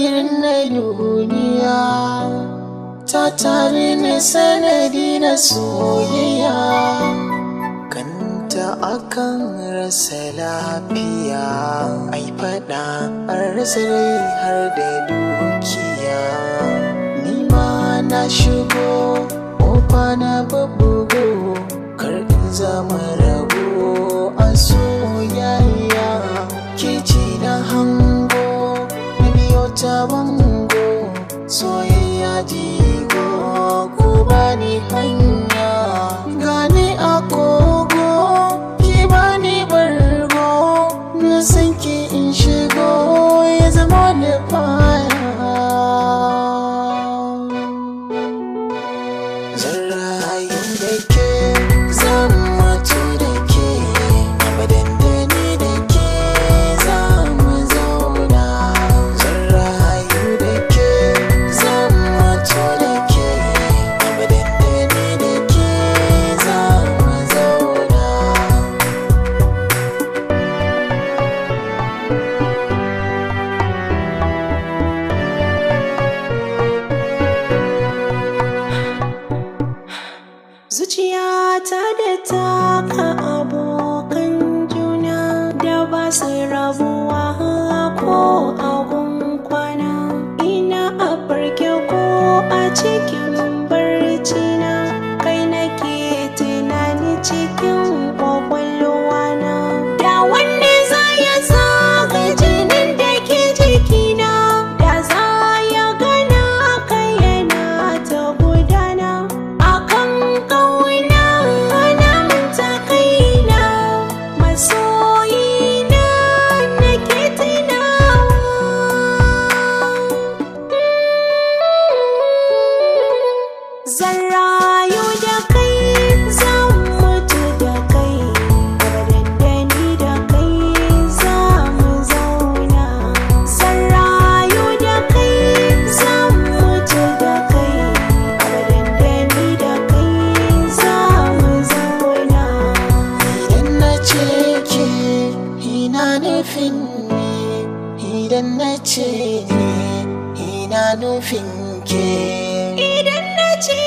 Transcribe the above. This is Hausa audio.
Irin na duniya ta tare ni sanadi na soyayya. Kanta akan rasa lafiya, ai faɗa an rasa rai har da dukiya. Ni ma na shigo ƙofa na bubbugo, kar in zama rago a soyayya. Ke ce na hango, na biyo ta bango, soyayya jigo, ku bani hanya. Gani a kogo, ki bani bargo, na san ki in shigo ya zama ni fara. Zan rayu da ke, zan mutu da ke, abadan da ni da ke za mu zauna. Zan rayu da ke, zan mutu da ke, abadan da ni da ke za mu zauna. Zuciyata da taka abokan juna da ba su rabuwa ko abun kwana. Ina a farke ko a cikin barcina, kai nake tunani cikin kwakwalwa na. Da wanne za ya zaga jinin da ke jikina, da za ya gana kai yana ta gudana. Akan ƙauna na manta kaina, masoyina nake tunawa. Zan rayu da kai, zan mutu da kai, abadan da ni da kai za mu zauna. Zan rayu da kai, zan mutu da kai, abadan da ni da kai za mu zauna. Idan na ce ke, ina nufin ni, idan na ce ni, ina nufin ke. Idan na ce